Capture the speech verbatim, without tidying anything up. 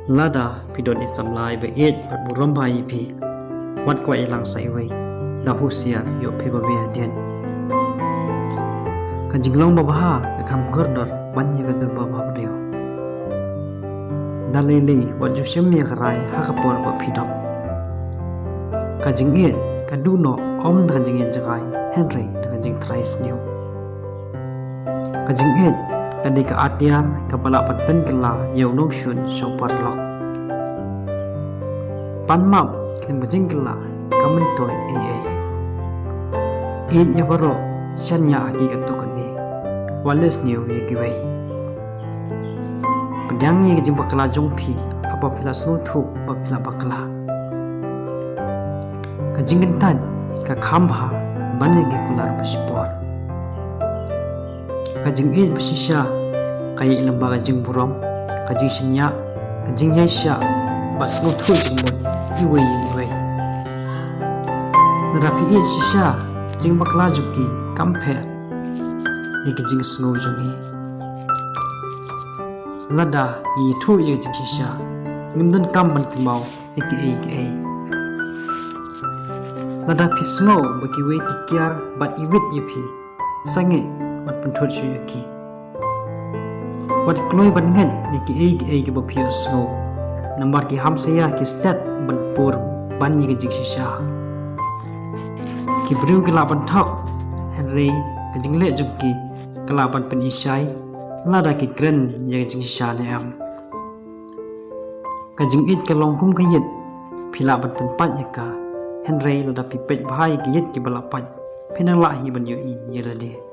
Lada phi don i samla iba ïeit bad burom bha ïa phi, wat kwah ïalang sa iwei. Da husiar, ïoh phi ba beh hadien. Ka jinglong babha ka kham kordor ban ïa ka dor babha briew. Da lei lei wat ju shem ïa ka rai ha ka por ba phi dom. Ka jingïeit ka duh noh ym da ka jingïeit jngai, hynrei da ka jingtrai sniew. Ka jingïeit ka dei ka atiar kaba lah ban pynkylla ïa u nongshun sha u paralok. Ban map khlem ka jingkylla ka myntoi ei ei. Ïeit ïa baroh, shaniah ha ki katto katne. Wat leh sniew ïa kiwei. Pdiang ïa ka jingbakla jong phi haba phi la sngewthuh ba phi la bakla. Ka jingkyntait ka kham bha ban ïa ki kular ba shipor. Ka jingïeit ba shisha ka ïaid lyngba ka jingburom, ka jingshaniah, ka jingïaishah bad sngewthuh jingmut iwei ïa iwei. Lada phi ïeit shisha, ka jingbakla jong ki kam pher ïa ka jingsngew jong i. Lada ngi ïathuh ïa ka jingshisha, ngim donkam ban kynmaw ïa kiei kiei. Lada phi sngew ba kiwei ki kiar bad iwit ïa phi, sangeh wat pynthut shuh ïa ki. Wat kloi ban ngeit ïa kiei kiei kiba phi ïohsngew. Namar ki hamsaia ki stet ban pur ban ïa ka jingshisha. Ki briew ki lah ban thok, hynrei ka jingleh jong ki ka lah ban pynïaishai lada ki kren ïa ka jingshisha ne em. Ka jingïeit ka long kum ka ïit, phi lah ban pynpait ïa ka, hynrei lada phi peit bha ïa ka ïit kiba la pait, phin nang lah hi ban ïohi ïa lade.